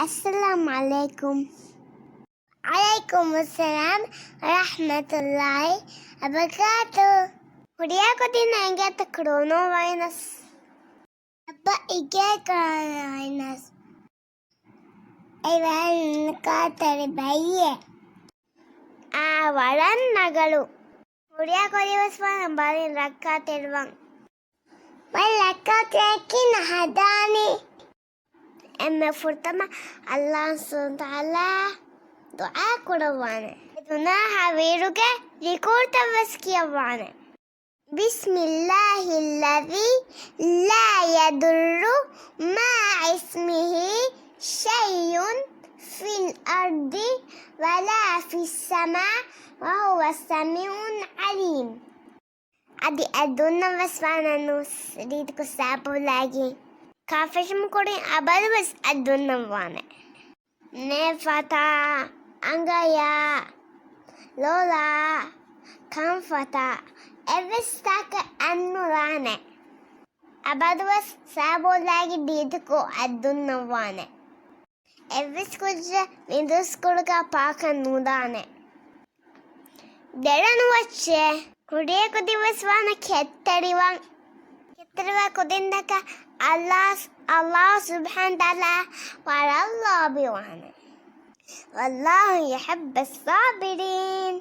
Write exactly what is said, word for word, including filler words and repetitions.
އައްސަލާމު ޢަލައިކުމް. ޢަލައިކުމުއްސަލާމް ވަރަޙްމަތުﷲ ވަބަރަކާތުހު. ކުރިއަށް ކުދިންނަށް އެނގޭތަ ކޮރޯނާ ވައިރަސް؟ އައްބަ އިނގޭ ކޮރޯނާ ވައިރަސް. އެ ވަރަށް ރައްކާތެރި ބައްޔެއް. އާ، ވަރަށް ރަނގަޅު. ކުރިއަށް ކުދިން ވެސް ވާނެ ވަރަށް ރައްކާތެރިވާން. ވަރަށް ރައްކާތެރި ކިހިނެއް ހަދާނީ؟ އެންމެ ފުރަތަމަ ﷲ ސުބްޙާނަހޫ ވަތަޢާލާ ދުޢާ ކުރައްވާނެ. ދުނިޔެ ހަވީރުގެ ޒިކުރުތައް ވެސް ކިޔައްވާނެ. بسم الله الذي لا يضر مع اسمه شيء في الأرض ولا في السماء وهو السميع العليم. އަދި އަތް ދުންނަން ވެސް ވާނެ ނޫސް ރީތިކޮށް ސާބޫނާއި. ކާފަށުމު ކުރިން އަބަދުވެސް އަތް ދުންނަން ވާނެ. ނޭފަތާ، އަނގަޔާ، ލޮލާ، ކަންފަތާ، އެއްވެސް ތާކަށް އަތް ނުލާނެ. އަބަދުވެސް ސާބޫނާއި ރީތިކޮށް އަތް ދުންނަން ވާނެ. އެއްވެސް ކުއްޖެއް މި ދުސްކޮޅުގަ ޕާކަށް ނުދާނެ. ދެވަނަ ވެއްޗެއް، ކުރިއަށް ކުދިން ވެސް ވާނެ ކެތްތެރިވާން. ކެތްތެރިވާ ކުދިންނަކަށް ﷲ، ﷲ ސުބްޙާނަހޫ ވަތަޢާލާ ވަރަށް ލޯބިވާނެ. والله يحب الصابرين.